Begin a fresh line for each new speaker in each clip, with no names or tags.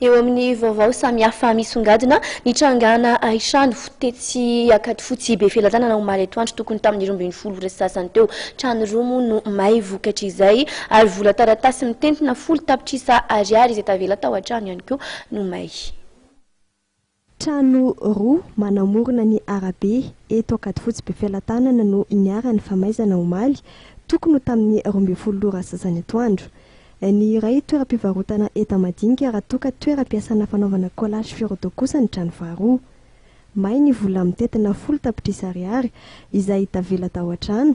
Eo amin'ny vaovao samihafa misongadina, nitrangana haintrano tetsy Ankadifotsy Befelatanana omaly atoandro tokony tamin'ny 12h30 teo. Trano roa moa no may vokatr'izay ary vola taratasy mitentina 10 tapitrisa ariary izay tavela tao an-trano ihany koa no may.
Trano roa manamorona ny arabe eto Ankadifotsy Befelatanana no niharan'ny famaizana omaly tokony ho tamin'ny 12h30 atoandro. Ny iray toeram-pivarotana enta-madinika raha toa ka toeram-piasana fanaovana collage firodo kosa ny trano faharoa. May ny vola mitentina 10 tapitrisa ariary izay tavela tao an-trano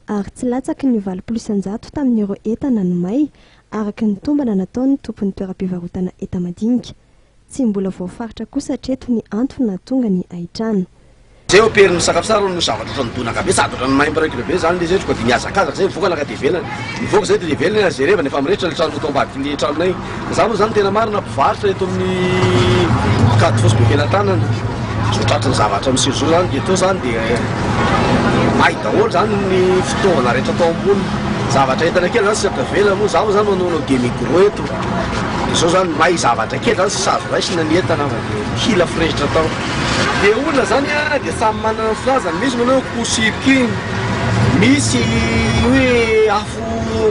ary tsy latsaky ny 80% tamin'ireo entana no may araka ny tombana nataon'ny tompon'ny toeram-pivarotana enta-madinika. Tsy mbola voafaritra kosa hatreto ny antony nahatonga ny haintrano.
Zay eo am-perin'ny misakafo tsara no zavatra ohatran'ny donaka be sady ohatran'ny maimbo raikitra be zany le izy eto ka dia mihazakazaka zay mivoaka naka aty ivelany. Mivoaka zay aty ivelany aza jerevana efa mirehitra le trano tao ambadiky le tranonay. Za moa zany tena marina mpivarotra eto amin'ny Ankadifotsy Befelatanana. Zao tratry ny zavatra miseho zao zany dia teo zany dia may daholo zany ny fitaovana rehetra tao ambony. Zavatra entana kely zany sisa tavela moa za moa zany manaonao demi gros eto. Dia zao zany may zavatra kely zany sisa azo raisina ny entana fa dia kila firehitra tao. Le olona zany a dia samy manana ny filazany, misy manao hoe court circuit, misy hoe afo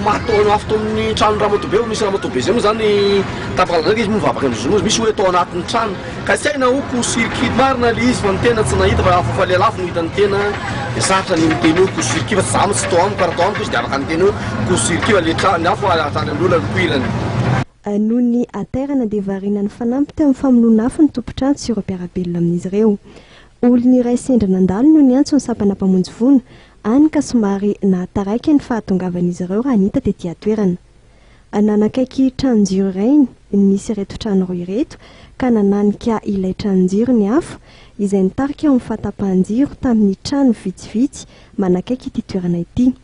maty tao afo tao amin'ny tranon'ny ramatoa be, misy ramatoa be zay moa zany tapaka lazaina izy moa mivavaka ny zono, misy hoe tao anatin'ny trano, ka tsy hay na hoe court circuit marina le izy fa ny tena tsy nahita fa afo efa lelafo no hitan'ny tena, dia sarotra ny miteny hoe court circuit fa za moa tsy tao amiko, raha tao amiko izy dia afaka niteny hoe court circuit fa le trano ny afo hatrany amin'ny olona nipoirany.
Noho ny hatairana dia variana nifanampy teo amin'ny famonoana afo ny tompon-trano sy ireo mpiara-belona amin'izy ireo. Olona iray sendra nandalo no niantso ny sampana mpamonjy voina, hany ka somary nahataraiky ny fahatongavan'izy ireo raha ny hita tety an-toerana. Nanakaiky tranon-jiro iray nisy ireto trano roa ireto ka nananika ilay tranon-jiro ny afo izay nitarika ho amin'ny fahatapahan-jiro tamin'ny trano vitsivitsy manakaiky ity toerana ity.